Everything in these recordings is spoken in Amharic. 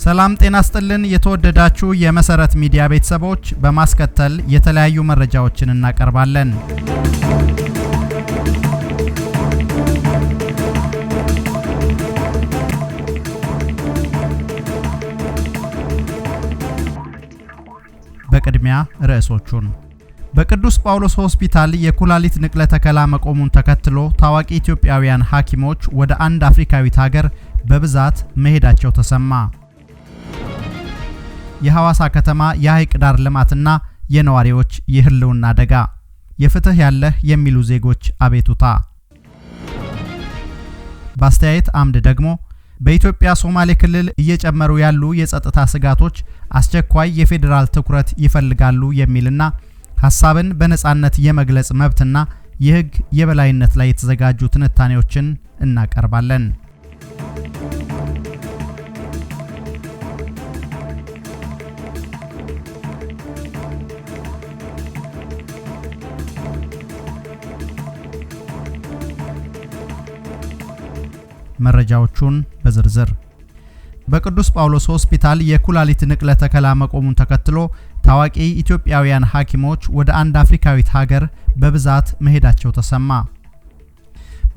ሰላም ጤና ስጥልን። የተወደዳችሁ የመሰረት ሚዲያ ቤተሰቦች፣ በማስከተል የተለያዩ መረጃዎችን እናቀርባለን። በቅድሚያ ርዕሶቹን። በቅዱስ ጳውሎስ ሆስፒታል የኩላሊት ንቅለ ተከላ መቆሙን ተከትሎ ታዋቂ ኢትዮጵያውያን ሐኪሞች ወደ አንድ አፍሪካዊት ሀገር በብዛት መሄዳቸው ተሰማ። የሐዋሳ ከተማ የሐይቅ ዳር ልማትና የነዋሪዎች የህልውና አደጋ፣ የፍትህ ያለህ የሚሉ ዜጎች አቤቱታ። በአስተያየት አምድ ደግሞ በኢትዮጵያ ሶማሌ ክልል እየጨመሩ ያሉ የጸጥታ ስጋቶች አስቸኳይ የፌዴራል ትኩረት ይፈልጋሉ የሚልና ሐሳብን በነጻነት የመግለጽ መብትና የህግ የበላይነት ላይ የተዘጋጁ ትንታኔዎችን እናቀርባለን። መረጃዎቹን በዝርዝር። በቅዱስ ጳውሎስ ሆስፒታል የኩላሊት ንቅለ ተከላ መቆሙን ተከትሎ ታዋቂ ኢትዮጵያውያን ሐኪሞች ወደ አንድ አፍሪካዊት ሀገር በብዛት መሄዳቸው ተሰማ።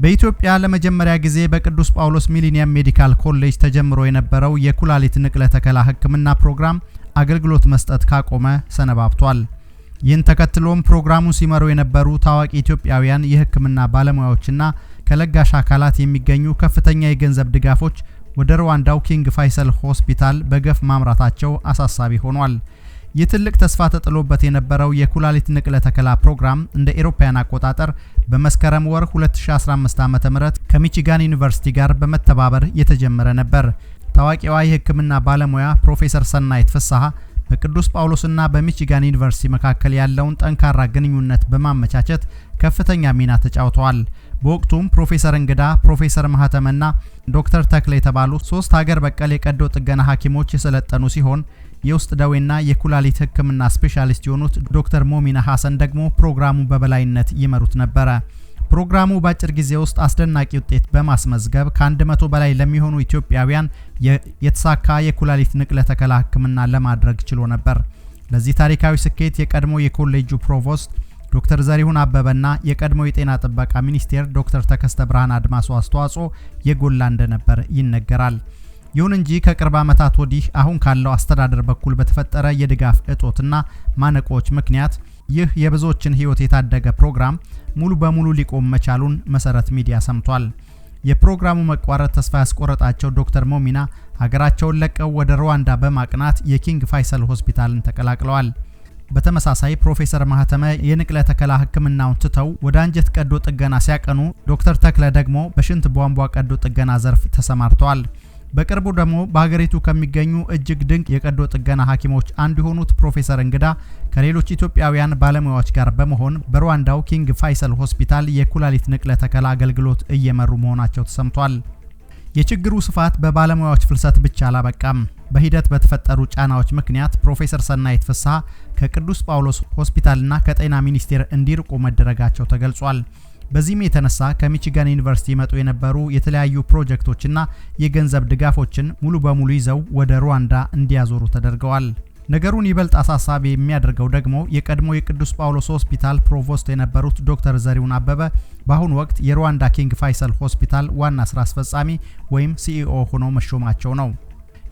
በኢትዮጵያ ለመጀመሪያ ጊዜ በቅዱስ ጳውሎስ ሚሊኒየም ሜዲካል ኮሌጅ ተጀምሮ የነበረው የኩላሊት ንቅለ ተከላ ሕክምና ፕሮግራም አገልግሎት መስጠት ካቆመ ሰነባብቷል። ይህን ተከትሎም ፕሮግራሙን ሲመሩ የነበሩ ታዋቂ ኢትዮጵያውያን የሕክምና ባለሙያዎችና ከለጋሽ አካላት የሚገኙ ከፍተኛ የገንዘብ ድጋፎች ወደ ሩዋንዳው ኪንግ ፋይሰል ሆስፒታል በገፍ ማምራታቸው አሳሳቢ ሆኗል። ይህ ትልቅ ተስፋ ተጥሎበት የነበረው የኩላሊት ንቅለ ተከላ ፕሮግራም እንደ ኤሮፓያን አቆጣጠር በመስከረም ወር 2015 ዓ.ም ከሚቺጋን ዩኒቨርሲቲ ጋር በመተባበር የተጀመረ ነበር። ታዋቂዋ የሕክምና ባለሙያ ፕሮፌሰር ሰናይት ፍስሐ በቅዱስ ጳውሎስና በሚቺጋን ዩኒቨርሲቲ መካከል ያለውን ጠንካራ ግንኙነት በማመቻቸት ከፍተኛ ሚና ተጫውተዋል። በወቅቱም ፕሮፌሰር እንግዳ፣ ፕሮፌሰር ማህተመና ዶክተር ተክለ የተባሉ 3 ሀገር በቀል የቀዶ ጥገና ሐኪሞች የሰለጠኑ ሲሆን፣ የውስጥ ደዌና የኩላሊት ሕክምና ስፔሻሊስት የሆኑት ዶክተር ሞሚና ሐሰን ደግሞ ፕሮግራሙ በበላይነት ይመሩት ነበረ። ፕሮግራሙ በአጭር ጊዜ ውስጥ አስደናቂ ውጤት በማስመዝገብ ከ100 በላይ ለሚሆኑ ኢትዮጵያውያን የተሳካ የኩላሊት ንቅለ ተከላ ሕክምና ለማድረግ ችሎ ነበር። ለዚህ ታሪካዊ ስኬት የቀድሞ የኮሌጁ ፕሮቮስት ዶክተር ዘሪሁን አበበና የቀድሞ የጤና ጥበቃ ሚኒስቴር ዶክተር ተከስተ ብርሃን አድማሱ አስተዋጽኦ የጎላ እንደነበር ይነገራል። ይሁን እንጂ ከቅርብ ዓመታት ወዲህ አሁን ካለው አስተዳደር በኩል በተፈጠረ የድጋፍ እጦትና ማነቆዎች ምክንያት ይህ የብዙዎችን ሕይወት የታደገ ፕሮግራም ሙሉ በሙሉ ሊቆም መቻሉን መሰረት ሚዲያ ሰምቷል። የፕሮግራሙ መቋረጥ ተስፋ ያስቆረጣቸው ዶክተር ሞሚና ሀገራቸውን ለቀው ወደ ሩዋንዳ በማቅናት የኪንግ ፋይሰል ሆስፒታልን ተቀላቅለዋል። በተመሳሳይ ፕሮፌሰር ማህተመ የንቅለ ተከላ ሕክምናውን ትተው ወደ አንጀት ቀዶ ጥገና ሲያቀኑ፣ ዶክተር ተክለ ደግሞ በሽንት ቧንቧ ቀዶ ጥገና ዘርፍ ተሰማርተዋል። በቅርቡ ደግሞ በሀገሪቱ ከሚገኙ እጅግ ድንቅ የቀዶ ጥገና ሐኪሞች አንዱ የሆኑት ፕሮፌሰር እንግዳ ከሌሎች ኢትዮጵያውያን ባለሙያዎች ጋር በመሆን በሩዋንዳው ኪንግ ፋይሰል ሆስፒታል የኩላሊት ንቅለ ተከላ አገልግሎት እየመሩ መሆናቸው ተሰምቷል። የችግሩ ስፋት በባለሙያዎች ፍልሰት ብቻ አላበቃም። በሂደት በተፈጠሩ ጫናዎች ምክንያት ፕሮፌሰር ሰናይት ፍስሐ ከቅዱስ ጳውሎስ ሆስፒታልና ከጤና ሚኒስቴር እንዲርቁ መደረጋቸው ተገልጿል። በዚህም የተነሳ ከሚቺጋን ዩኒቨርሲቲ ይመጡ የነበሩ የተለያዩ ፕሮጀክቶችና የገንዘብ ድጋፎችን ሙሉ በሙሉ ይዘው ወደ ሩዋንዳ እንዲያዞሩ ተደርገዋል። ነገሩን ይበልጥ አሳሳቢ የሚያደርገው ደግሞ የቀድሞ የቅዱስ ጳውሎስ ሆስፒታል ፕሮቮስት የነበሩት ዶክተር ዘሪሁን አበበ በአሁኑ ወቅት የሩዋንዳ ኪንግ ፋይሰል ሆስፒታል ዋና ስራ አስፈጻሚ ወይም CEO ሆነው መሾማቸው ነው።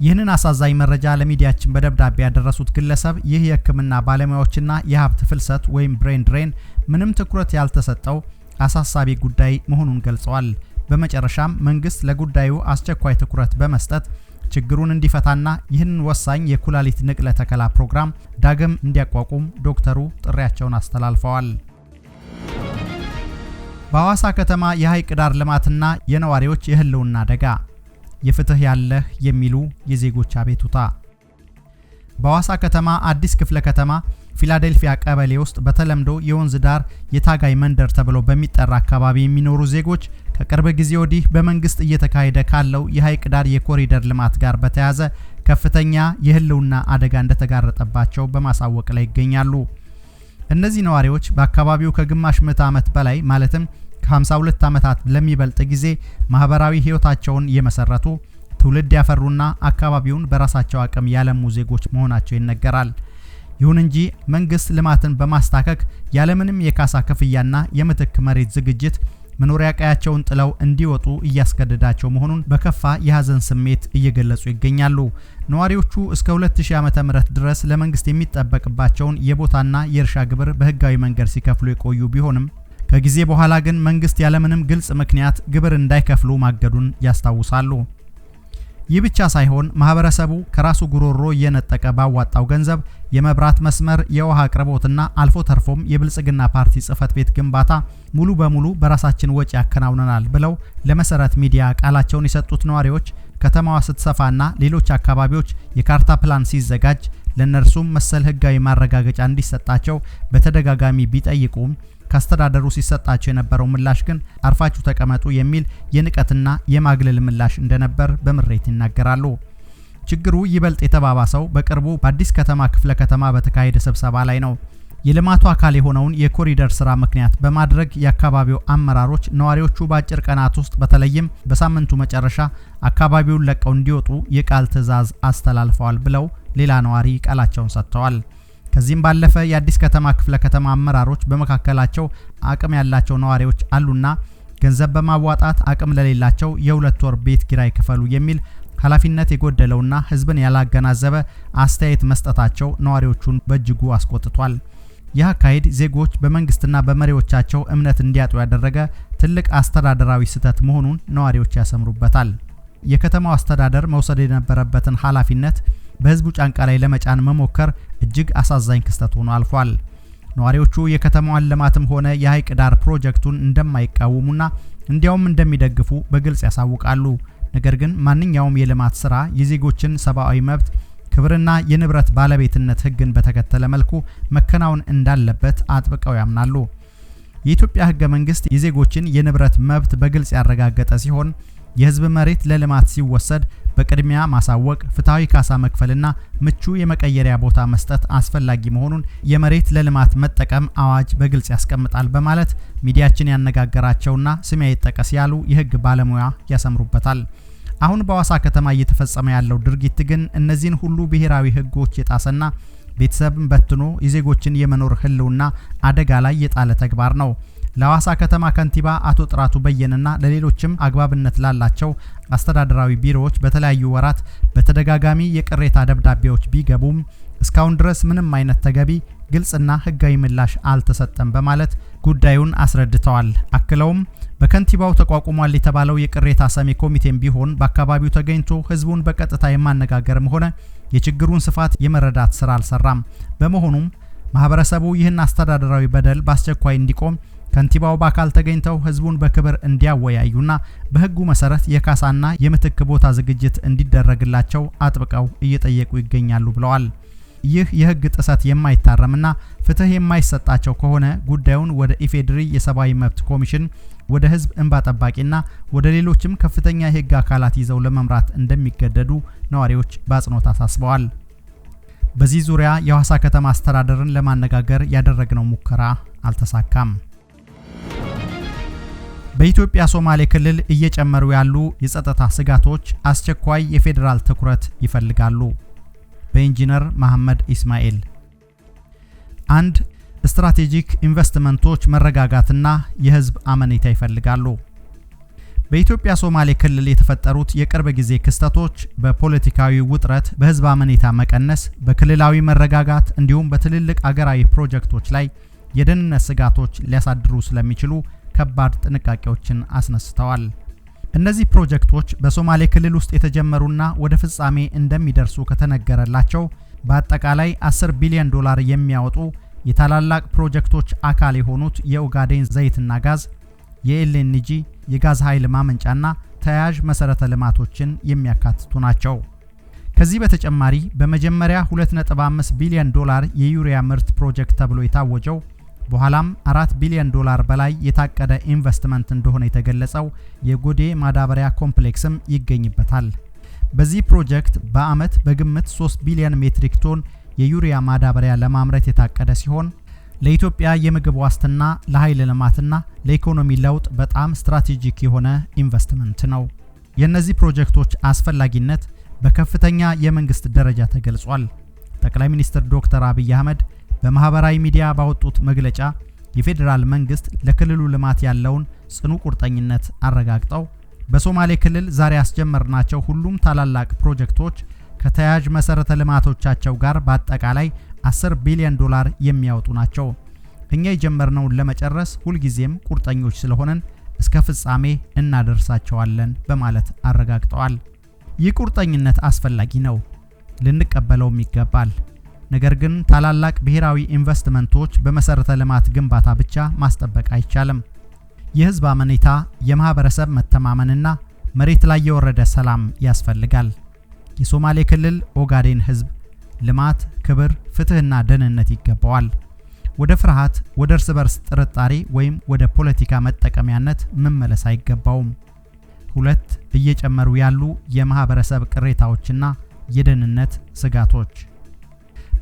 ይህንን አሳዛኝ መረጃ ለሚዲያችን በደብዳቤ ያደረሱት ግለሰብ ይህ የሕክምና ባለሙያዎችና የሀብት ፍልሰት ወይም brain drain ምንም ትኩረት ያልተሰጠው አሳሳቢ ጉዳይ መሆኑን ገልጸዋል። በመጨረሻም መንግስት ለጉዳዩ አስቸኳይ ትኩረት በመስጠት ችግሩን እንዲፈታና ይህንን ወሳኝ የኩላሊት ንቅለ ተከላ ፕሮግራም ዳግም እንዲያቋቁም ዶክተሩ ጥሪያቸውን አስተላልፈዋል። በሐዋሳ ከተማ የሐይቅ ዳር ልማትና የነዋሪዎች የህልውና አደጋ፣ የፍትህ ያለህ የሚሉ የዜጎች አቤቱታ። በሐዋሳ ከተማ አዲስ ክፍለ ከተማ ፊላዴልፊያ ቀበሌ ውስጥ በተለምዶ የወንዝ ዳር የታጋይ መንደር ተብሎ በሚጠራ አካባቢ የሚኖሩ ዜጎች ከቅርብ ጊዜ ወዲህ በመንግስት እየተካሄደ ካለው የሐይቅ ዳር የኮሪደር ልማት ጋር በተያያዘ ከፍተኛ የህልውና አደጋ እንደተጋረጠባቸው በማሳወቅ ላይ ይገኛሉ። እነዚህ ነዋሪዎች በአካባቢው ከግማሽ ምዕተ ዓመት በላይ፣ ማለትም ከ52 ዓመታት ለሚበልጥ ጊዜ ማህበራዊ ህይወታቸውን የመሰረቱ፣ ትውልድ ያፈሩና አካባቢውን በራሳቸው አቅም ያለሙ ዜጎች መሆናቸው ይነገራል። ይሁን እንጂ መንግስት ልማትን በማስታከክ ያለምንም የካሳ ክፍያና የምትክ መሬት ዝግጅት መኖሪያ ቀያቸውን ጥለው እንዲወጡ እያስገደዳቸው መሆኑን በከፋ የሐዘን ስሜት እየገለጹ ይገኛሉ። ነዋሪዎቹ እስከ 2000 ዓመተ ምህረት ድረስ ለመንግስት የሚጠበቅባቸውን የቦታና የእርሻ ግብር በህጋዊ መንገድ ሲከፍሉ የቆዩ ቢሆንም ከጊዜ በኋላ ግን መንግስት ያለምንም ግልጽ ምክንያት ግብር እንዳይከፍሉ ማገዱን ያስታውሳሉ። ይህ ብቻ ሳይሆን ማህበረሰቡ ከራሱ ጉሮሮ እየነጠቀ ባዋጣው ገንዘብ የመብራት መስመር፣ የውሃ አቅርቦትና አልፎ ተርፎም የብልጽግና ፓርቲ ጽህፈት ቤት ግንባታ ሙሉ በሙሉ በራሳችን ወጪ ያከናውነናል ብለው ለመሰረት ሚዲያ ቃላቸውን የሰጡት ነዋሪዎች ከተማዋ ስትሰፋና ሌሎች አካባቢዎች የካርታ ፕላን ሲዘጋጅ ለነርሱም መሰል ህጋዊ ማረጋገጫ እንዲሰጣቸው በተደጋጋሚ ቢጠይቁም ካስተዳደሩ ሲሰጣቸው የነበረው ምላሽ ግን አርፋችሁ ተቀመጡ የሚል የንቀትና የማግለል ምላሽ እንደነበር በምሬት ይናገራሉ። ችግሩ ይበልጥ የተባባሰው በቅርቡ በአዲስ ከተማ ክፍለ ከተማ በተካሄደ ስብሰባ ላይ ነው። የልማቱ አካል የሆነውን የኮሪደር ስራ ምክንያት በማድረግ የአካባቢው አመራሮች ነዋሪዎቹ በአጭር ቀናት ውስጥ በተለይም በሳምንቱ መጨረሻ አካባቢውን ለቀው እንዲወጡ የቃል ትዕዛዝ አስተላልፈዋል ብለው ሌላ ነዋሪ ቃላቸውን ሰጥተዋል። ከዚህም ባለፈ የአዲስ ከተማ ክፍለ ከተማ አመራሮች በመካከላቸው አቅም ያላቸው ነዋሪዎች አሉና ገንዘብ በማዋጣት አቅም ለሌላቸው የሁለት ወር ቤት ኪራይ ክፈሉ የሚል ኃላፊነት የጎደለውና ህዝብን ያላገናዘበ አስተያየት መስጠታቸው ነዋሪዎቹን በእጅጉ አስቆጥቷል። ይህ አካሄድ ዜጎች በመንግስትና በመሪዎቻቸው እምነት እንዲያጡ ያደረገ ትልቅ አስተዳደራዊ ስህተት መሆኑን ነዋሪዎች ያሰምሩበታል። የከተማው አስተዳደር መውሰድ የነበረበትን ኃላፊነት በህዝቡ ጫንቃ ላይ ለመጫን መሞከር እጅግ አሳዛኝ ክስተት ሆኖ አልፏል። ነዋሪዎቹ የከተማዋን ልማትም ሆነ የሐይቅ ዳር ፕሮጀክቱን እንደማይቃወሙና እንዲያውም እንደሚደግፉ በግልጽ ያሳውቃሉ። ነገር ግን ማንኛውም የልማት ስራ የዜጎችን ሰብአዊ መብት ክብርና የንብረት ባለቤትነት ህግን በተከተለ መልኩ መከናወን እንዳለበት አጥብቀው ያምናሉ። የኢትዮጵያ ህገ መንግስት የዜጎችን የንብረት መብት በግልጽ ያረጋገጠ ሲሆን የህዝብ መሬት ለልማት ሲወሰድ በቅድሚያ ማሳወቅ፣ ፍትሃዊ ካሳ መክፈልና ምቹ የመቀየሪያ ቦታ መስጠት አስፈላጊ መሆኑን የመሬት ለልማት መጠቀም አዋጅ በግልጽ ያስቀምጣል በማለት ሚዲያችን ያነጋገራቸውና ስሜ አይጠቀስ ያሉ የህግ ባለሙያ ያሰምሩበታል። አሁን በሐዋሳ ከተማ እየተፈጸመ ያለው ድርጊት ግን እነዚህን ሁሉ ብሔራዊ ህጎች የጣሰና ቤተሰብን በትኖ የዜጎችን የመኖር ህልውና አደጋ ላይ የጣለ ተግባር ነው። ለሐዋሳ ከተማ ከንቲባ አቶ ጥራቱ በየነና ለሌሎችም አግባብነት ላላቸው አስተዳደራዊ ቢሮዎች በተለያዩ ወራት በተደጋጋሚ የቅሬታ ደብዳቤዎች ቢገቡም እስካሁን ድረስ ምንም አይነት ተገቢ ግልጽና ህጋዊ ምላሽ አልተሰጠም በማለት ጉዳዩን አስረድተዋል። አክለውም በከንቲባው ተቋቁሟል የተባለው የቅሬታ ሰሚ ኮሚቴም ቢሆን በአካባቢው ተገኝቶ ህዝቡን በቀጥታ የማነጋገርም ሆነ የችግሩን ስፋት የመረዳት ስራ አልሰራም። በመሆኑም ማህበረሰቡ ይህን አስተዳደራዊ በደል በአስቸኳይ እንዲቆም ከንቲባው በአካል ተገኝተው ህዝቡን በክብር እንዲያወያዩና በህጉ መሰረት የካሳና የምትክ ቦታ ዝግጅት እንዲደረግላቸው አጥብቀው እየጠየቁ ይገኛሉ ብለዋል። ይህ የህግ ጥሰት የማይታረምና ፍትህ የማይሰጣቸው ከሆነ ጉዳዩን ወደ ኢፌድሪ የሰብአዊ መብት ኮሚሽን፣ ወደ ህዝብ እንባ ጠባቂና ወደ ሌሎችም ከፍተኛ የህግ አካላት ይዘው ለመምራት እንደሚገደዱ ነዋሪዎች በአጽንኦት አሳስበዋል። በዚህ ዙሪያ የሐዋሳ ከተማ አስተዳደርን ለማነጋገር ያደረግነው ሙከራ አልተሳካም። በኢትዮጵያ ሶማሌ ክልል እየጨመሩ ያሉ የጸጥታ ስጋቶች አስቸኳይ የፌዴራል ትኩረት ይፈልጋሉ። በኢንጂነር መሐመድ ኢስማኤል። አንድ ስትራቴጂክ ኢንቨስትመንቶች መረጋጋትና የህዝብ አመኔታ ይፈልጋሉ። በኢትዮጵያ ሶማሌ ክልል የተፈጠሩት የቅርብ ጊዜ ክስተቶች በፖለቲካዊ ውጥረት፣ በህዝብ አመኔታ መቀነስ፣ በክልላዊ መረጋጋት እንዲሁም በትልልቅ አገራዊ ፕሮጀክቶች ላይ የደህንነት ስጋቶች ሊያሳድሩ ስለሚችሉ ከባድ ጥንቃቄዎችን አስነስተዋል። እነዚህ ፕሮጀክቶች በሶማሌ ክልል ውስጥ የተጀመሩና ወደ ፍጻሜ እንደሚደርሱ ከተነገረላቸው በአጠቃላይ 10 ቢሊዮን ዶላር የሚያወጡ የታላላቅ ፕሮጀክቶች አካል የሆኑት የኦጋዴን ዘይትና ጋዝ፣ የኤልኤንጂ የጋዝ ኃይል ማመንጫና ተያያዥ መሰረተ ልማቶችን የሚያካትቱ ናቸው። ከዚህ በተጨማሪ በመጀመሪያ 2.5 ቢሊዮን ዶላር የዩሪያ ምርት ፕሮጀክት ተብሎ የታወጀው በኋላም 4 ቢሊዮን ዶላር በላይ የታቀደ ኢንቨስትመንት እንደሆነ የተገለጸው የጎዴ ማዳበሪያ ኮምፕሌክስም ይገኝበታል። በዚህ ፕሮጀክት በአመት በግምት 3 ቢሊዮን ሜትሪክ ቶን የዩሪያ ማዳበሪያ ለማምረት የታቀደ ሲሆን ለኢትዮጵያ የምግብ ዋስትና፣ ለኃይል ልማትና ለኢኮኖሚ ለውጥ በጣም ስትራቴጂክ የሆነ ኢንቨስትመንት ነው። የእነዚህ ፕሮጀክቶች አስፈላጊነት በከፍተኛ የመንግስት ደረጃ ተገልጿል። ጠቅላይ ሚኒስትር ዶክተር አብይ አህመድ በማህበራዊ ሚዲያ ባወጡት መግለጫ የፌዴራል መንግስት ለክልሉ ልማት ያለውን ጽኑ ቁርጠኝነት አረጋግጠው በሶማሌ ክልል ዛሬ ያስጀመርናቸው ሁሉም ታላላቅ ፕሮጀክቶች ከተያያዥ መሰረተ ልማቶቻቸው ጋር በአጠቃላይ $10 ቢሊዮን የሚያወጡ ናቸው። እኛ የጀመርነውን ለመጨረስ ሁልጊዜም ቁርጠኞች ስለሆነን እስከ ፍጻሜ እናደርሳቸዋለን በማለት አረጋግጠዋል። ይህ ቁርጠኝነት አስፈላጊ ነው፣ ልንቀበለውም ይገባል። ነገር ግን ታላላቅ ብሔራዊ ኢንቨስትመንቶች በመሰረተ ልማት ግንባታ ብቻ ማስጠበቅ አይቻልም። የህዝብ አመኔታ፣ የማህበረሰብ መተማመንና መሬት ላይ የወረደ ሰላም ያስፈልጋል። የሶማሌ ክልል ኦጋዴን ህዝብ ልማት፣ ክብር፣ ፍትህና ደህንነት ይገባዋል። ወደ ፍርሃት፣ ወደ እርስ በርስ ጥርጣሬ ወይም ወደ ፖለቲካ መጠቀሚያነት መመለስ አይገባውም። 2. እየጨመሩ ያሉ የማህበረሰብ ቅሬታዎችና የደህንነት ስጋቶች።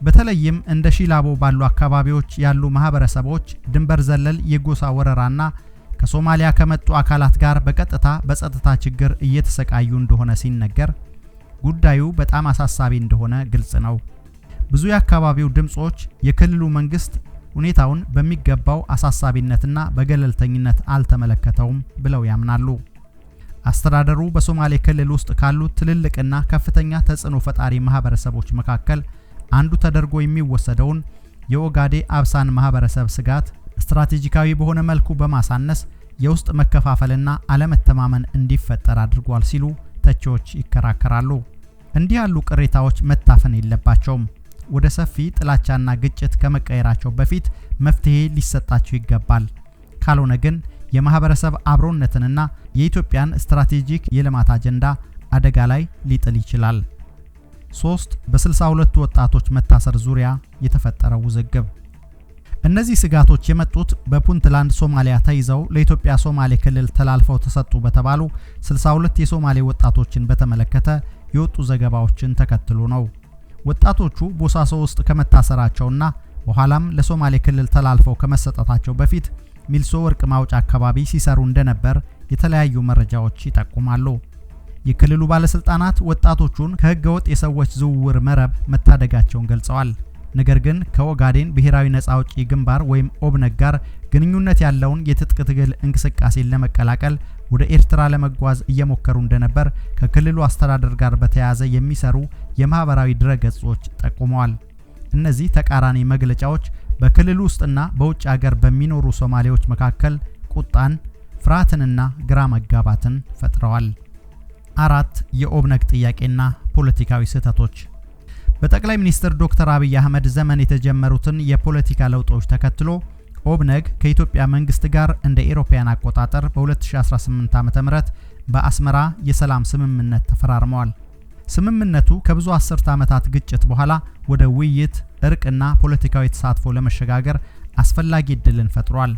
በተለይም እንደ ሺላቦ ባሉ አካባቢዎች ያሉ ማህበረሰቦች ድንበር ዘለል የጎሳ ወረራና ከሶማሊያ ከመጡ አካላት ጋር በቀጥታ በጸጥታ ችግር እየተሰቃዩ እንደሆነ ሲነገር ጉዳዩ በጣም አሳሳቢ እንደሆነ ግልጽ ነው። ብዙ የአካባቢው ድምጾች የክልሉ መንግስት ሁኔታውን በሚገባው አሳሳቢነትና በገለልተኝነት አልተመለከተውም ብለው ያምናሉ። አስተዳደሩ በሶማሌ ክልል ውስጥ ካሉ ትልልቅና ከፍተኛ ተጽዕኖ ፈጣሪ ማህበረሰቦች መካከል አንዱ ተደርጎ የሚወሰደውን የኦጋዴ አብሳን ማህበረሰብ ስጋት ስትራቴጂካዊ በሆነ መልኩ በማሳነስ የውስጥ መከፋፈልና አለመተማመን እንዲፈጠር አድርጓል ሲሉ ተቺዎች ይከራከራሉ። እንዲህ ያሉ ቅሬታዎች መታፈን የለባቸውም። ወደ ሰፊ ጥላቻና ግጭት ከመቀየራቸው በፊት መፍትሄ ሊሰጣቸው ይገባል። ካልሆነ ግን የማህበረሰብ አብሮነትንና የኢትዮጵያን ስትራቴጂክ የልማት አጀንዳ አደጋ ላይ ሊጥል ይችላል። 3. በ62 ወጣቶች መታሰር ዙሪያ የተፈጠረው ውዝግብ። እነዚህ ስጋቶች የመጡት በፑንትላንድ ሶማሊያ ተይዘው ለኢትዮጵያ ሶማሌ ክልል ተላልፈው ተሰጡ በተባሉ 62 የሶማሌ ወጣቶችን በተመለከተ የወጡ ዘገባዎችን ተከትሎ ነው። ወጣቶቹ ቦሳሶ ውስጥ ከመታሰራቸውና በኋላም ለሶማሌ ክልል ተላልፈው ከመሰጠታቸው በፊት ሚልሶ ወርቅ ማውጫ አካባቢ ሲሰሩ እንደነበር የተለያዩ መረጃዎች ይጠቁማሉ። የክልሉ ባለስልጣናት ወጣቶቹን ከህገወጥ የሰዎች ዝውውር መረብ መታደጋቸውን ገልጸዋል። ነገር ግን ከኦጋዴን ብሔራዊ ነፃ አውጪ ግንባር ወይም ኦብነግ ጋር ግንኙነት ያለውን የትጥቅ ትግል እንቅስቃሴን ለመቀላቀል ወደ ኤርትራ ለመጓዝ እየሞከሩ እንደነበር ከክልሉ አስተዳደር ጋር በተያያዘ የሚሰሩ የማህበራዊ ድረገጾች ጠቁመዋል። እነዚህ ተቃራኒ መግለጫዎች በክልሉ ውስጥና በውጭ ሀገር በሚኖሩ ሶማሌዎች መካከል ቁጣን፣ ፍርሃትንና ግራ መጋባትን ፈጥረዋል። 4. የኦብነግ ጥያቄና ፖለቲካዊ ስህተቶች። በጠቅላይ ሚኒስትር ዶክተር አብይ አህመድ ዘመን የተጀመሩትን የፖለቲካ ለውጦች ተከትሎ ኦብነግ ከኢትዮጵያ መንግስት ጋር እንደ ኤሮፓያን አቆጣጠር በ2018 ዓ.ም በአስመራ የሰላም ስምምነት ተፈራርመዋል። ስምምነቱ ከብዙ አስርት ዓመታት ግጭት በኋላ ወደ ውይይት፣ እርቅና ፖለቲካዊ ተሳትፎ ለመሸጋገር አስፈላጊ እድልን ፈጥሯል።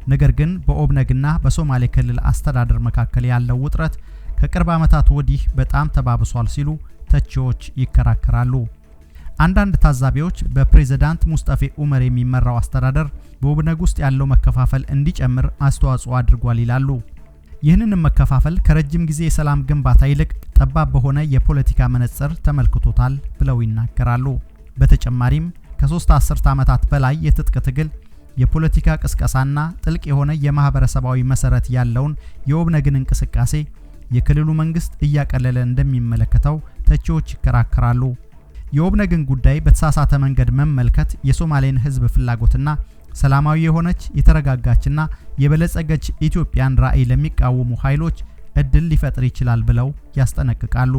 ነገር ግን በኦብነግና በሶማሌ ክልል አስተዳደር መካከል ያለው ውጥረት ከቅርብ ዓመታት ወዲህ በጣም ተባብሷል ሲሉ ተቺዎች ይከራከራሉ። አንዳንድ ታዛቢዎች በፕሬዝዳንት ሙስጠፌ ኡመር የሚመራው አስተዳደር በኦብነግ ውስጥ ያለው መከፋፈል እንዲጨምር አስተዋጽኦ አድርጓል ይላሉ። ይህንንም መከፋፈል ከረጅም ጊዜ የሰላም ግንባታ ይልቅ ጠባብ በሆነ የፖለቲካ መነጽር ተመልክቶታል ብለው ይናገራሉ። በተጨማሪም ከ3 አስርት ዓመታት በላይ የትጥቅ ትግል፣ የፖለቲካ ቅስቀሳና ጥልቅ የሆነ የማህበረሰባዊ መሰረት ያለውን የኦብነግን እንቅስቃሴ የክልሉ መንግስት እያቀለለ እንደሚመለከተው ተቺዎች ይከራከራሉ። የኦብነግን ጉዳይ በተሳሳተ መንገድ መመልከት የሶማሌን ህዝብ ፍላጎትና ሰላማዊ የሆነች የተረጋጋችና የበለጸገች ኢትዮጵያን ራዕይ ለሚቃወሙ ኃይሎች እድል ሊፈጥር ይችላል ብለው ያስጠነቅቃሉ።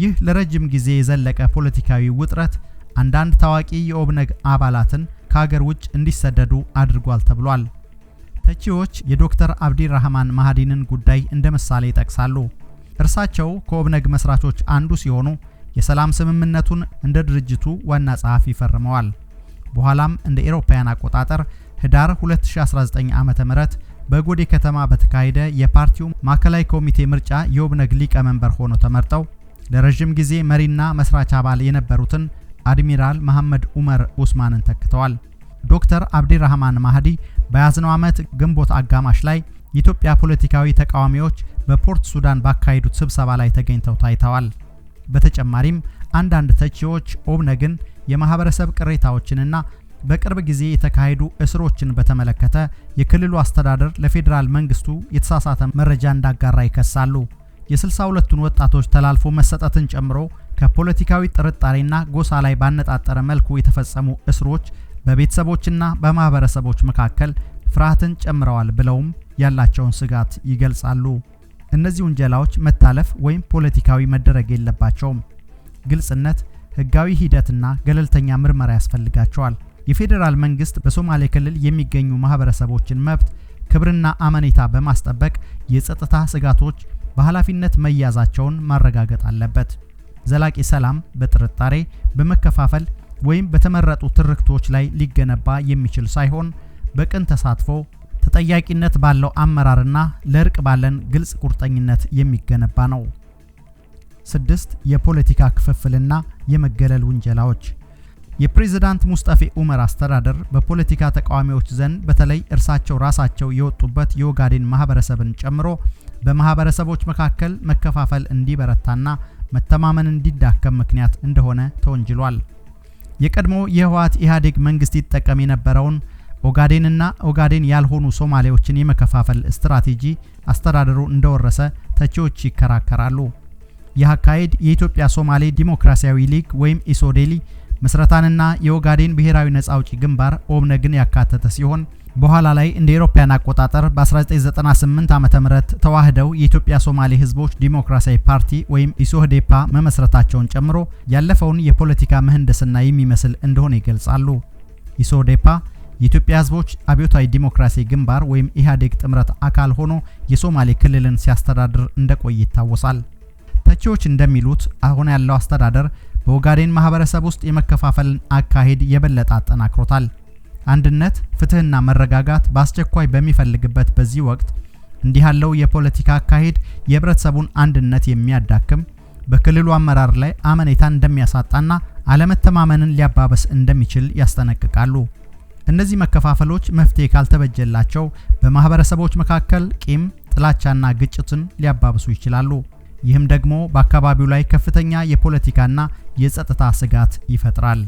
ይህ ለረጅም ጊዜ የዘለቀ ፖለቲካዊ ውጥረት አንዳንድ ታዋቂ የኦብነግ አባላትን ከሀገር ውጭ እንዲሰደዱ አድርጓል ተብሏል። ተቺዎች የዶክተር አብዲራህማን ማህዲንን ጉዳይ እንደ ምሳሌ ይጠቅሳሉ። እርሳቸው ከኦብነግ መስራቾች አንዱ ሲሆኑ የሰላም ስምምነቱን እንደ ድርጅቱ ዋና ጸሐፊ ፈርመዋል። በኋላም እንደ ኤሮፓያን አቆጣጠር ህዳር 2019 ዓ.ም በጎዴ ከተማ በተካሄደ የፓርቲው ማዕከላዊ ኮሚቴ ምርጫ የኦብነግ ሊቀመንበር ሆነው ተመርጠው ለረጅም ጊዜ መሪና መስራች አባል የነበሩትን አድሚራል መሐመድ ኡመር ኡስማንን ተክተዋል። ዶክተር አብዲራህማን ማህዲ በያዝነው ዓመት ግንቦት አጋማሽ ላይ የኢትዮጵያ ፖለቲካዊ ተቃዋሚዎች በፖርት ሱዳን ባካሄዱት ስብሰባ ላይ ተገኝተው ታይተዋል። በተጨማሪም አንዳንድ ተቺዎች ኦብነግን የማህበረሰብ ቅሬታዎችንና በቅርብ ጊዜ የተካሄዱ እስሮችን በተመለከተ የክልሉ አስተዳደር ለፌዴራል መንግስቱ የተሳሳተ መረጃ እንዳጋራ ይከሳሉ። የ62ቱን ወጣቶች ተላልፎ መሰጠትን ጨምሮ ከፖለቲካዊ ጥርጣሬና ጎሳ ላይ ባነጣጠረ መልኩ የተፈጸሙ እስሮች በቤተሰቦችና በማህበረሰቦች መካከል ፍርሃትን ጨምረዋል ብለውም ያላቸውን ስጋት ይገልጻሉ። እነዚህ ውንጀላዎች መታለፍ ወይም ፖለቲካዊ መደረግ የለባቸውም። ግልጽነት፣ ህጋዊ ሂደትና ገለልተኛ ምርመራ ያስፈልጋቸዋል። የፌዴራል መንግስት በሶማሌ ክልል የሚገኙ ማህበረሰቦችን መብት፣ ክብርና አመኔታ በማስጠበቅ የጸጥታ ስጋቶች በኃላፊነት መያዛቸውን ማረጋገጥ አለበት። ዘላቂ ሰላም በጥርጣሬ፣ በመከፋፈል ወይም በተመረጡ ትርክቶች ላይ ሊገነባ የሚችል ሳይሆን በቅን ተሳትፎ፣ ተጠያቂነት ባለው አመራርና ለእርቅ ባለን ግልጽ ቁርጠኝነት የሚገነባ ነው። 6. የፖለቲካ ክፍፍልና የመገለል ውንጀላዎች። የፕሬዝዳንት ሙስጠፌ ኡመር አስተዳደር በፖለቲካ ተቃዋሚዎች ዘንድ በተለይ እርሳቸው ራሳቸው የወጡበት የኦጋዴን ማህበረሰብን ጨምሮ በማህበረሰቦች መካከል መከፋፈል እንዲበረታና መተማመን እንዲዳከም ምክንያት እንደሆነ ተወንጅሏል። የቀድሞ የህወሓት ኢህአዴግ መንግስት ይጠቀም የነበረውን ኦጋዴንና ኦጋዴን ያልሆኑ ሶማሌዎችን የመከፋፈል ስትራቴጂ አስተዳደሩ እንደወረሰ ተቺዎች ይከራከራሉ። ይህ አካሄድ የኢትዮጵያ ሶማሌ ዲሞክራሲያዊ ሊግ ወይም ኢሶዴሊ ምስረታንና የኦጋዴን ብሔራዊ ነጻ አውጪ ግንባር ኦብነግን ያካተተ ሲሆን በኋላ ላይ እንደ አውሮፓውያን አቆጣጠር በ1998 ዓ.ም ተዋህደው የኢትዮጵያ ሶማሌ ህዝቦች ዲሞክራሲያዊ ፓርቲ ወይም ኢሶህዴፓ መመስረታቸውን ጨምሮ ያለፈውን የፖለቲካ ምህንድስና የሚመስል እንደሆነ ይገልጻሉ። ኢሶህዴፓ የኢትዮጵያ ህዝቦች አብዮታዊ ዲሞክራሲ ግንባር ወይም ኢህአዴግ ጥምረት አካል ሆኖ የሶማሌ ክልልን ሲያስተዳድር እንደቆየ ይታወሳል። ተቺዎች እንደሚሉት አሁን ያለው አስተዳደር በኦጋዴን ማህበረሰብ ውስጥ የመከፋፈልን አካሄድ የበለጠ አጠናክሮታል። አንድነት፣ ፍትህና መረጋጋት በአስቸኳይ በሚፈልግበት በዚህ ወቅት እንዲህ ያለው የፖለቲካ አካሄድ የህብረተሰቡን አንድነት የሚያዳክም፣ በክልሉ አመራር ላይ አመኔታ እንደሚያሳጣና አለመተማመንን ሊያባበስ እንደሚችል ያስጠነቅቃሉ። እነዚህ መከፋፈሎች መፍትሄ ካልተበጀላቸው በማህበረሰቦች መካከል ቂም፣ ጥላቻና ግጭትን ሊያባብሱ ይችላሉ። ይህም ደግሞ በአካባቢው ላይ ከፍተኛ የፖለቲካና የጸጥታ ስጋት ይፈጥራል።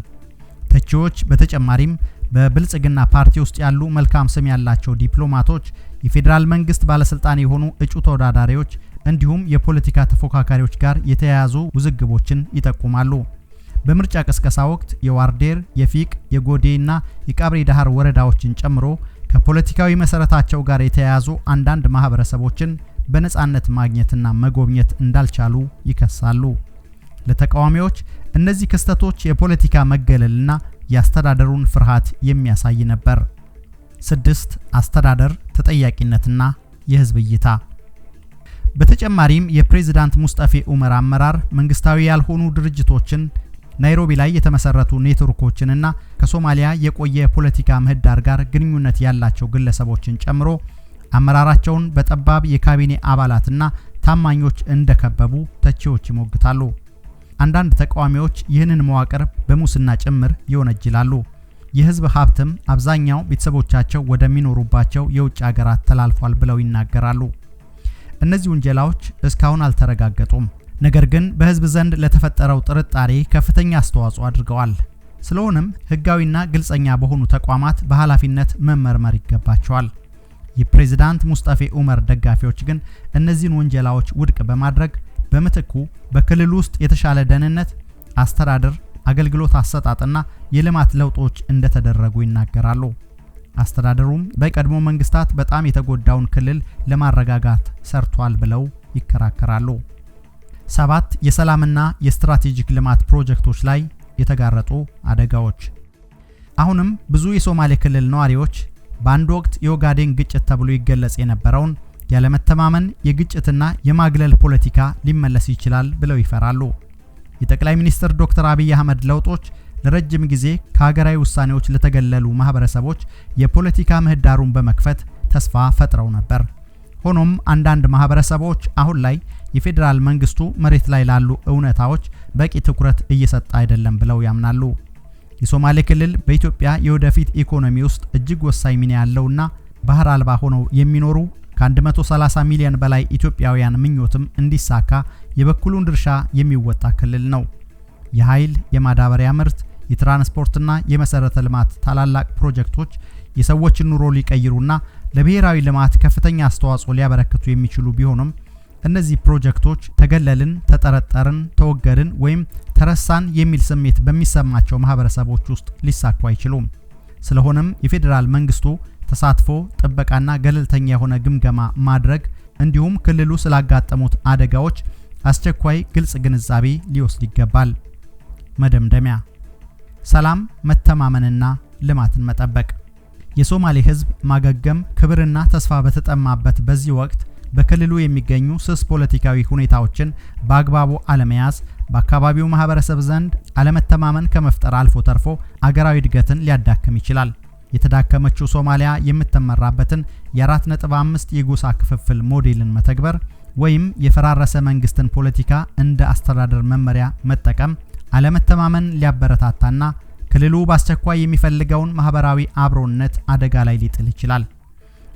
ተቺዎች በተጨማሪም በብልጽግና ፓርቲ ውስጥ ያሉ መልካም ስም ያላቸው ዲፕሎማቶች፣ የፌዴራል መንግስት ባለስልጣን የሆኑ እጩ ተወዳዳሪዎች እንዲሁም የፖለቲካ ተፎካካሪዎች ጋር የተያያዙ ውዝግቦችን ይጠቁማሉ። በምርጫ ቅስቀሳ ወቅት የዋርዴር፣ የፊቅ፣ የጎዴና የቃብሪ ዳህር ወረዳዎችን ጨምሮ ከፖለቲካዊ መሰረታቸው ጋር የተያያዙ አንዳንድ ማህበረሰቦችን በነጻነት ማግኘትና መጎብኘት እንዳልቻሉ ይከሳሉ። ለተቃዋሚዎች እነዚህ ክስተቶች የፖለቲካ መገለልና የአስተዳደሩን ፍርሃት የሚያሳይ ነበር። 6. አስተዳደር ተጠያቂነትና የህዝብ እይታ። በተጨማሪም የፕሬዝዳንት ሙስጠፌ ኡመር አመራር መንግስታዊ ያልሆኑ ድርጅቶችን፣ ናይሮቢ ላይ የተመሰረቱ ኔትወርኮችንና ከሶማሊያ የቆየ የፖለቲካ ምህዳር ጋር ግንኙነት ያላቸው ግለሰቦችን ጨምሮ አመራራቸውን በጠባብ የካቢኔ አባላትና ታማኞች እንደከበቡ ተቺዎች ይሞግታሉ። አንዳንድ ተቃዋሚዎች ይህንን መዋቅር በሙስና ጭምር ይወነጅላሉ። የህዝብ ሀብትም አብዛኛው ቤተሰቦቻቸው ወደሚኖሩባቸው የውጭ ሀገራት ተላልፏል ብለው ይናገራሉ። እነዚህ ውንጀላዎች እስካሁን አልተረጋገጡም። ነገር ግን በህዝብ ዘንድ ለተፈጠረው ጥርጣሬ ከፍተኛ አስተዋጽኦ አድርገዋል። ስለሆነም ህጋዊና ግልጸኛ በሆኑ ተቋማት በኃላፊነት መመርመር ይገባቸዋል። የፕሬዝዳንት ሙስጠፌ ኡመር ደጋፊዎች ግን እነዚህን ውንጀላዎች ውድቅ በማድረግ በምትኩ በክልሉ ውስጥ የተሻለ ደህንነት፣ አስተዳደር፣ አገልግሎት አሰጣጥና የልማት ለውጦች እንደተደረጉ ይናገራሉ። አስተዳደሩም በቀድሞ መንግስታት በጣም የተጎዳውን ክልል ለማረጋጋት ሰርቷል ብለው ይከራከራሉ። 7. የሰላምና የስትራቴጂክ ልማት ፕሮጀክቶች ላይ የተጋረጡ አደጋዎች። አሁንም ብዙ የሶማሌ ክልል ነዋሪዎች በአንድ ወቅት የኦጋዴን ግጭት ተብሎ ይገለጽ የነበረውን ያለመተማመን፣ የግጭትና የማግለል ፖለቲካ ሊመለስ ይችላል ብለው ይፈራሉ። የጠቅላይ ሚኒስትር ዶክተር አብይ አህመድ ለውጦች ለረጅም ጊዜ ከሀገራዊ ውሳኔዎች ለተገለሉ ማህበረሰቦች የፖለቲካ ምህዳሩን በመክፈት ተስፋ ፈጥረው ነበር። ሆኖም አንዳንድ ማህበረሰቦች አሁን ላይ የፌዴራል መንግስቱ መሬት ላይ ላሉ እውነታዎች በቂ ትኩረት እየሰጠ አይደለም ብለው ያምናሉ። የሶማሌ ክልል በኢትዮጵያ የወደፊት ኢኮኖሚ ውስጥ እጅግ ወሳኝ ሚና ያለውና ባህር አልባ ሆነው የሚኖሩ ከ130 ሚሊዮን በላይ ኢትዮጵያውያን ምኞትም እንዲሳካ የበኩሉን ድርሻ የሚወጣ ክልል ነው። የኃይል፣ የማዳበሪያ ምርት፣ የትራንስፖርትና የመሰረተ ልማት ታላላቅ ፕሮጀክቶች የሰዎችን ኑሮ ሊቀይሩና ለብሔራዊ ልማት ከፍተኛ አስተዋጽኦ ሊያበረክቱ የሚችሉ ቢሆኑም እነዚህ ፕሮጀክቶች ተገለልን፣ ተጠረጠርን፣ ተወገድን ወይም ተረሳን የሚል ስሜት በሚሰማቸው ማህበረሰቦች ውስጥ ሊሳኩ አይችሉም። ስለሆነም የፌዴራል መንግስቱ ተሳትፎ፣ ጥበቃና ገለልተኛ የሆነ ግምገማ ማድረግ እንዲሁም ክልሉ ስላጋጠሙት አደጋዎች አስቸኳይ ግልጽ ግንዛቤ ሊወስድ ይገባል። መደምደሚያ፣ ሰላም፣ መተማመንና ልማትን መጠበቅ። የሶማሌ ህዝብ ማገገም ክብርና ተስፋ በተጠማበት በዚህ ወቅት በክልሉ የሚገኙ ስስ ፖለቲካዊ ሁኔታዎችን በአግባቡ አለመያዝ በአካባቢው ማህበረሰብ ዘንድ አለመተማመን ከመፍጠር አልፎ ተርፎ አገራዊ እድገትን ሊያዳክም ይችላል። የተዳከመችው ሶማሊያ የምትመራበትን የ4.5 የጎሳ ክፍፍል ሞዴልን መተግበር ወይም የፈራረሰ መንግስትን ፖለቲካ እንደ አስተዳደር መመሪያ መጠቀም አለመተማመን ሊያበረታታና ክልሉ በአስቸኳይ የሚፈልገውን ማህበራዊ አብሮነት አደጋ ላይ ሊጥል ይችላል።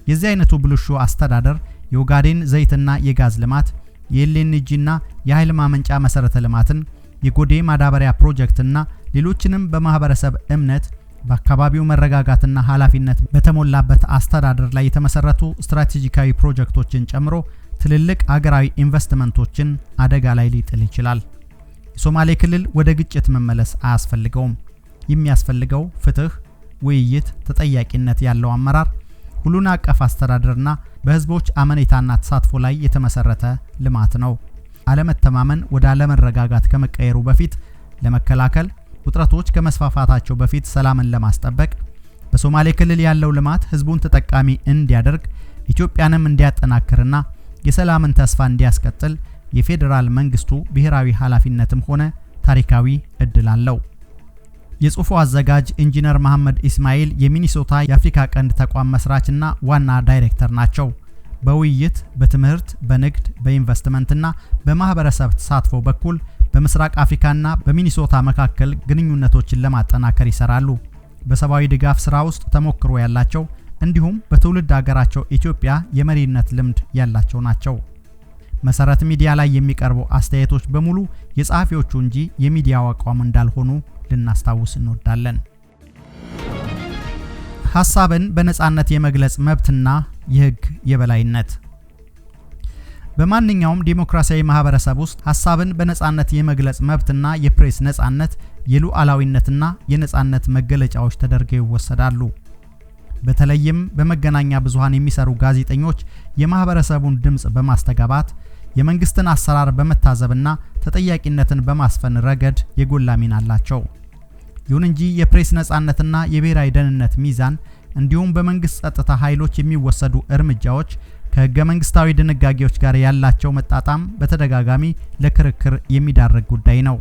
የዚህ አይነቱ ብልሹ አስተዳደር የኦጋዴን ዘይትና የጋዝ ልማት፣ የኤልኤንጂና የኃይል ማመንጫ መሰረተ ልማትን፣ የጎዴ ማዳበሪያ ፕሮጀክትና ሌሎችንም በማህበረሰብ እምነት፣ በአካባቢው መረጋጋትና ኃላፊነት በተሞላበት አስተዳደር ላይ የተመሰረቱ ስትራቴጂካዊ ፕሮጀክቶችን ጨምሮ ትልልቅ አገራዊ ኢንቨስትመንቶችን አደጋ ላይ ሊጥል ይችላል። የሶማሌ ክልል ወደ ግጭት መመለስ አያስፈልገውም። የሚያስፈልገው ፍትህ፣ ውይይት፣ ተጠያቂነት ያለው አመራር፣ ሁሉን አቀፍ አስተዳደርና በህዝቦች አመኔታና ተሳትፎ ላይ የተመሰረተ ልማት ነው። አለመተማመን ወደ አለመረጋጋት ከመቀየሩ በፊት ለመከላከል፣ ውጥረቶች ከመስፋፋታቸው በፊት ሰላምን ለማስጠበቅ፣ በሶማሌ ክልል ያለው ልማት ህዝቡን ተጠቃሚ እንዲያደርግ፣ ኢትዮጵያንም እንዲያጠናክርና የሰላምን ተስፋ እንዲያስቀጥል የፌዴራል መንግስቱ ብሔራዊ ኃላፊነትም ሆነ ታሪካዊ እድል አለው። የጽሁፉ አዘጋጅ ኢንጂነር መሐመድ ኢስማኤል የሚኒሶታ የአፍሪካ ቀንድ ተቋም መስራችና ዋና ዳይሬክተር ናቸው። በውይይት፣ በትምህርት፣ በንግድ፣ በኢንቨስትመንትና በማህበረሰብ ተሳትፎ በኩል በምስራቅ አፍሪካና በሚኒሶታ መካከል ግንኙነቶችን ለማጠናከር ይሰራሉ። በሰብአዊ ድጋፍ ስራ ውስጥ ተሞክሮ ያላቸው እንዲሁም በትውልድ ሀገራቸው ኢትዮጵያ የመሪነት ልምድ ያላቸው ናቸው። መሰረት ሚዲያ ላይ የሚቀርቡ አስተያየቶች በሙሉ የጸሐፊዎቹ እንጂ የሚዲያው አቋም እንዳልሆኑ ልናስታውስ እንወዳለን። ሐሳብን በነጻነት የመግለጽ መብትና የህግ የበላይነት። በማንኛውም ዲሞክራሲያዊ ማህበረሰብ ውስጥ ሐሳብን በነጻነት የመግለጽ መብትና የፕሬስ ነጻነት የሉዓላዊነትና የነጻነት መገለጫዎች ተደርገው ይወሰዳሉ። በተለይም በመገናኛ ብዙሃን የሚሰሩ ጋዜጠኞች የማህበረሰቡን ድምጽ በማስተጋባት፣ የመንግስትን አሰራር በመታዘብና ተጠያቂነትን በማስፈን ረገድ የጎላ ሚና አላቸው። ይሁን እንጂ የፕሬስ ነጻነትና የብሔራዊ ደህንነት ሚዛን እንዲሁም በመንግስት ጸጥታ ኃይሎች የሚወሰዱ እርምጃዎች ከህገ መንግስታዊ ድንጋጌዎች ጋር ያላቸው መጣጣም በተደጋጋሚ ለክርክር የሚዳርግ ጉዳይ ነው።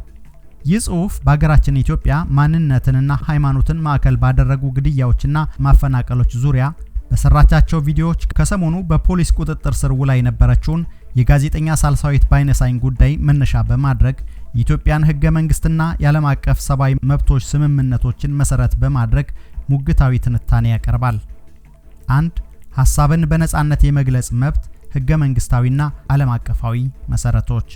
ይህ ጽሁፍ በሀገራችን ኢትዮጵያ ማንነትንና ሃይማኖትን ማዕከል ባደረጉ ግድያዎችና ማፈናቀሎች ዙሪያ በሰራቻቸው ቪዲዮዎች ከሰሞኑ በፖሊስ ቁጥጥር ስር ውላ የነበረችውን የጋዜጠኛ ሳልሳዊት ባይነሳኝ ጉዳይ መነሻ በማድረግ የኢትዮጵያን ህገ መንግስትና የዓለም አቀፍ ሰብአዊ መብቶች ስምምነቶችን መሰረት በማድረግ ሙግታዊ ትንታኔ ያቀርባል። 1. ሐሳብን በነጻነት የመግለጽ መብት ህገ መንግስታዊና ዓለም አቀፋዊ መሰረቶች።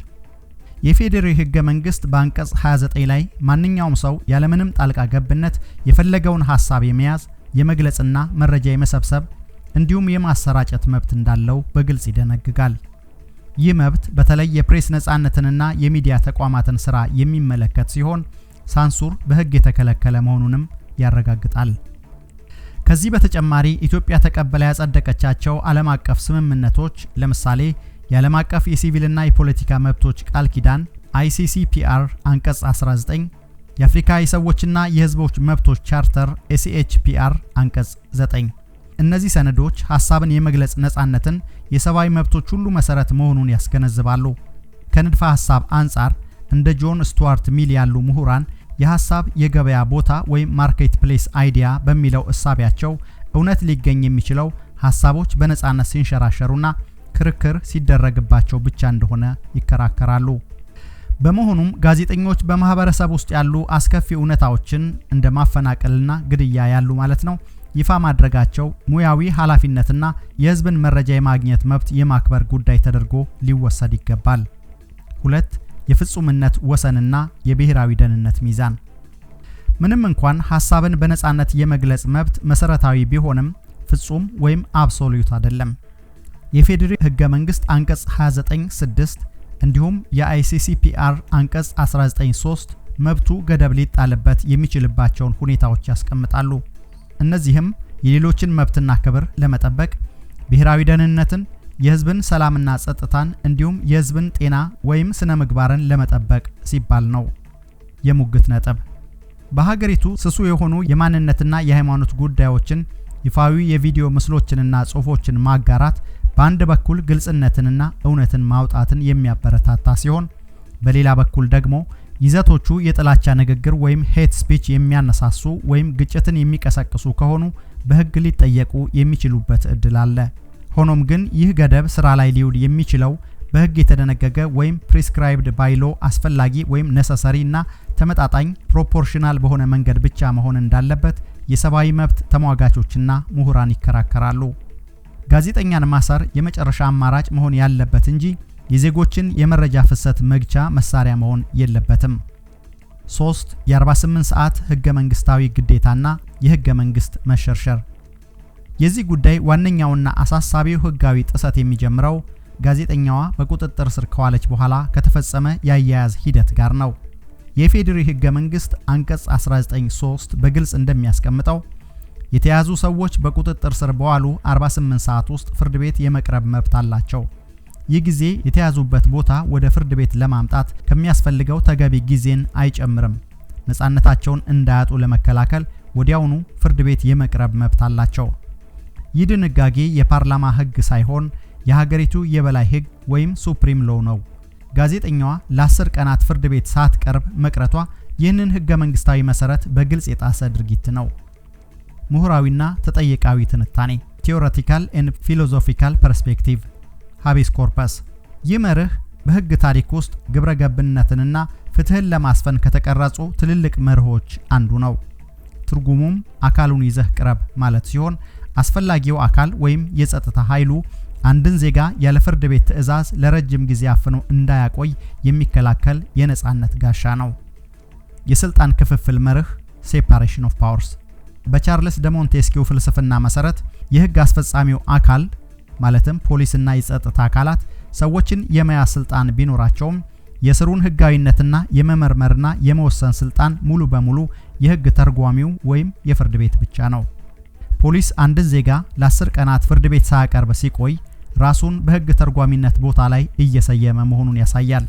የፌዴራል ህገ መንግስት በአንቀጽ 29 ላይ ማንኛውም ሰው ያለምንም ጣልቃ ገብነት የፈለገውን ሐሳብ የመያዝ፣ የመግለጽና መረጃ የመሰብሰብ እንዲሁም የማሰራጨት መብት እንዳለው በግልጽ ይደነግጋል። ይህ መብት በተለይ የፕሬስ ነጻነትንና የሚዲያ ተቋማትን ስራ የሚመለከት ሲሆን ሳንሱር በህግ የተከለከለ መሆኑንም ያረጋግጣል። ከዚህ በተጨማሪ ኢትዮጵያ ተቀብላ ያጸደቀቻቸው ዓለም አቀፍ ስምምነቶች፣ ለምሳሌ የዓለም አቀፍ የሲቪልና የፖለቲካ መብቶች ቃል ኪዳን ICCPR አንቀጽ 19፣ የአፍሪካ የሰዎችና የህዝቦች መብቶች ቻርተር ACHPR አንቀጽ 9። እነዚህ ሰነዶች ሐሳብን የመግለጽ ነጻነትን የሰብአዊ መብቶች ሁሉ መሰረት መሆኑን ያስገነዝባሉ። ከንድፈ ሐሳብ አንጻር እንደ ጆን ስቱዋርት ሚል ያሉ ምሁራን የሐሳብ የገበያ ቦታ ወይም market place idea በሚለው እሳቢያቸው እውነት ሊገኝ የሚችለው ሐሳቦች በነጻነት ሲንሸራሸሩና ክርክር ሲደረግባቸው ብቻ እንደሆነ ይከራከራሉ። በመሆኑም ጋዜጠኞች በማህበረሰብ ውስጥ ያሉ አስከፊ እውነታዎችን እንደ ማፈናቀልና ግድያ ያሉ ማለት ነው ይፋ ማድረጋቸው ሙያዊ ኃላፊነትና የሕዝብን መረጃ የማግኘት መብት የማክበር ጉዳይ ተደርጎ ሊወሰድ ይገባል። 2. የፍጹምነት ወሰንና የብሔራዊ ደህንነት ሚዛን። ምንም እንኳን ሐሳብን በነጻነት የመግለጽ መብት መሰረታዊ ቢሆንም ፍጹም ወይም absolute አይደለም። የፌዴራል ህገ መንግስት አንቀጽ 29(6) እንዲሁም የ ICCPR አንቀጽ 19(3) መብቱ ገደብ ሊጣልበት የሚችልባቸውን ሁኔታዎች ያስቀምጣሉ። እነዚህም የሌሎችን መብትና ክብር ለመጠበቅ፣ ብሔራዊ ደህንነትን፣ የህዝብን ሰላምና ጸጥታን እንዲሁም የህዝብን ጤና ወይም ስነ ምግባርን ለመጠበቅ ሲባል ነው። የሙግት ነጥብ። በሀገሪቱ ስሱ የሆኑ የማንነትና የሃይማኖት ጉዳዮችን ይፋዊ የቪዲዮ ምስሎችንና ጽሑፎችን ማጋራት በአንድ በኩል ግልጽነትንና እውነትን ማውጣትን የሚያበረታታ ሲሆን፣ በሌላ በኩል ደግሞ ይዘቶቹ የጥላቻ ንግግር ወይም hate speech የሚያነሳሱ ወይም ግጭትን የሚቀሰቅሱ ከሆኑ በህግ ሊጠየቁ የሚችሉበት እድል አለ። ሆኖም ግን ይህ ገደብ ስራ ላይ ሊውል የሚችለው በህግ የተደነገገ ወይም prescribed by law፣ አስፈላጊ ወይም necessary እና ተመጣጣኝ proportional በሆነ መንገድ ብቻ መሆን እንዳለበት የሰብአዊ መብት ተሟጋቾችና ምሁራን ይከራከራሉ። ጋዜጠኛን ማሰር የመጨረሻ አማራጭ መሆን ያለበት እንጂ የዜጎችን የመረጃ ፍሰት መግቻ መሳሪያ መሆን የለበትም። 3. የ48 ሰዓት ህገ መንግስታዊ ግዴታና የህገ መንግስት መሸርሸር። የዚህ ጉዳይ ዋነኛውና አሳሳቢው ህጋዊ ጥሰት የሚጀምረው ጋዜጠኛዋ በቁጥጥር ስር ከዋለች በኋላ ከተፈጸመ የአያያዝ ሂደት ጋር ነው። የኢፌዴሪ ህገ መንግስት አንቀጽ 19(3) በግልጽ እንደሚያስቀምጠው የተያዙ ሰዎች በቁጥጥር ስር በዋሉ 48 ሰዓት ውስጥ ፍርድ ቤት የመቅረብ መብት አላቸው። ይህ ጊዜ የተያዙበት ቦታ ወደ ፍርድ ቤት ለማምጣት ከሚያስፈልገው ተገቢ ጊዜን አይጨምርም። ነጻነታቸውን እንዳያጡ ለመከላከል ወዲያውኑ ፍርድ ቤት የመቅረብ መብት አላቸው። ይህ ድንጋጌ የፓርላማ ህግ ሳይሆን የሀገሪቱ የበላይ ህግ ወይም supreme law ነው። ጋዜጠኛዋ ለ10 ቀናት ፍርድ ቤት ሳትቀርብ መቅረቷ ይህንን ህገ መንግስታዊ መሰረት በግልጽ የጣሰ ድርጊት ነው። ምሁራዊና ተጠየቃዊ ትንታኔ፣ theoretical and philosophical perspective። Habeas corpus። ይህ መርህ በህግ ታሪክ ውስጥ ግብረ ገብነትንና ፍትህን ለማስፈን ከተቀረጹ ትልልቅ መርሆች አንዱ ነው። ትርጉሙም አካሉን ይዘህ ቅረብ ማለት ሲሆን፣ አስፈላጊው አካል ወይም የጸጥታ ኃይሉ አንድን ዜጋ ያለ ፍርድ ቤት ትዕዛዝ ለረጅም ጊዜ አፍኖ እንዳያቆይ የሚከላከል የነጻነት ጋሻ ነው። የስልጣን ክፍፍል መርህ፣ separation of powers። በቻርልስ ደ ሞንቴስኪው ፍልስፍና መሰረት የህግ አስፈጻሚው አካል ማለትም ፖሊስና የጸጥታ አካላት ሰዎችን የመያዝ ስልጣን ቢኖራቸውም የእስሩን ህጋዊነትና የመመርመርና የመወሰን ስልጣን ሙሉ በሙሉ የህግ ተርጓሚው ወይም የፍርድ ቤት ብቻ ነው። ፖሊስ አንድን ዜጋ ለ10 ቀናት ፍርድ ቤት ሳያቀርብ ሲቆይ ራሱን በህግ ተርጓሚነት ቦታ ላይ እየሰየመ መሆኑን ያሳያል።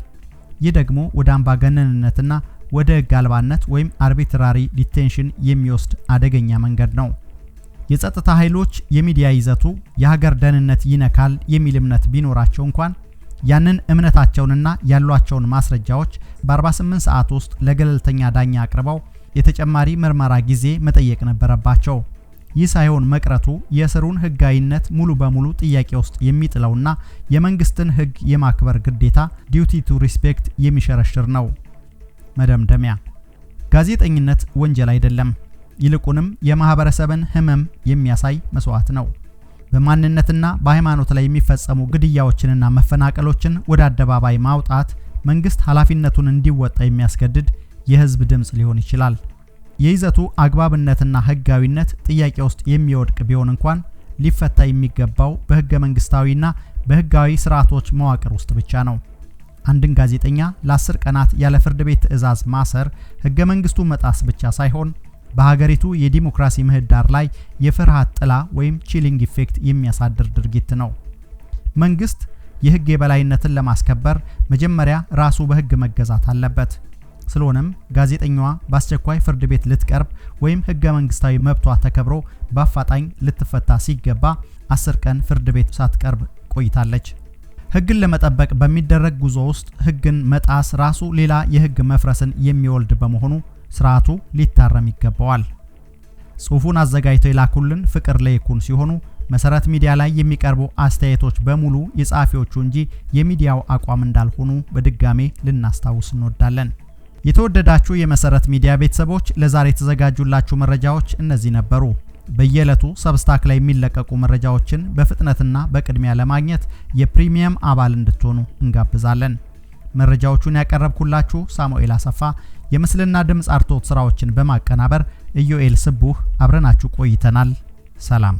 ይህ ደግሞ ወደ አምባገነንነትና ወደ ህግ አልባነት ወይም arbitrary detention የሚወስድ አደገኛ መንገድ ነው። የጸጥታ ኃይሎች የሚዲያ ይዘቱ የሀገር ደህንነት ይነካል የሚል እምነት ቢኖራቸው እንኳን ያንን እምነታቸውንና ያሏቸውን ማስረጃዎች በ48 ሰዓት ውስጥ ለገለልተኛ ዳኛ አቅርበው የተጨማሪ ምርመራ ጊዜ መጠየቅ ነበረባቸው። ይህ ሳይሆን መቅረቱ የእስሩን ህጋዊነት ሙሉ በሙሉ ጥያቄ ውስጥ የሚጥለውና የመንግስትን ህግ የማክበር ግዴታ፣ duty to respect፣ የሚሸረሽር ነው። መደምደሚያ። ጋዜጠኝነት ወንጀል አይደለም፣ ይልቁንም የማህበረሰብን ህመም የሚያሳይ መስዋዕት ነው። በማንነትና በሃይማኖት ላይ የሚፈጸሙ ግድያዎችንና መፈናቀሎችን ወደ አደባባይ ማውጣት መንግስት ኃላፊነቱን እንዲወጣ የሚያስገድድ የህዝብ ድምፅ ሊሆን ይችላል። የይዘቱ አግባብነትና ህጋዊነት ጥያቄ ውስጥ የሚወድቅ ቢሆን እንኳን ሊፈታ የሚገባው በህገ መንግስታዊና በህጋዊ ስርዓቶች መዋቅር ውስጥ ብቻ ነው። አንድን ጋዜጠኛ ለ10 ቀናት ያለ ፍርድ ቤት ትዕዛዝ ማሰር ህገ መንግስቱ መጣስ ብቻ ሳይሆን በሀገሪቱ የዲሞክራሲ ምህዳር ላይ የፍርሃት ጥላ ወይም chilling effect የሚያሳድር ድርጊት ነው። መንግስት የህግ የበላይነትን ለማስከበር መጀመሪያ ራሱ በህግ መገዛት አለበት። ስለሆነም ጋዜጠኛዋ በአስቸኳይ ፍርድ ቤት ልትቀርብ ወይም ህገ መንግስታዊ መብቷ ተከብሮ በአፋጣኝ ልትፈታ ሲገባ 10 ቀን ፍርድ ቤት ሳትቀርብ ቆይታለች። ህግን ለመጠበቅ በሚደረግ ጉዞ ውስጥ ህግን መጣስ ራሱ ሌላ የህግ መፍረስን የሚወልድ በመሆኑ ስርዓቱ ሊታረም ይገባዋል። ጽሁፉን አዘጋጅተው የላኩልን ፍቅር ለይኩን ሲሆኑ መሰረት ሚዲያ ላይ የሚቀርቡ አስተያየቶች በሙሉ የጸሐፊዎቹ እንጂ የሚዲያው አቋም እንዳልሆኑ በድጋሜ ልናስታውስ እንወዳለን። የተወደዳችሁ የመሰረት ሚዲያ ቤተሰቦች፣ ለዛሬ የተዘጋጁላችሁ መረጃዎች እነዚህ ነበሩ። በየዕለቱ Substack ላይ የሚለቀቁ መረጃዎችን በፍጥነትና በቅድሚያ ለማግኘት የ premium አባል እንድትሆኑ እንጋብዛለን። መረጃዎቹን ያቀረብኩላችሁ ሳሙኤል አሰፋ፣ የምስልና ድምፅ አርትዖት ስራዎችን በማቀናበር ኢዮኤል ስቡህ አብረናችሁ ቆይተናል። ሰላም።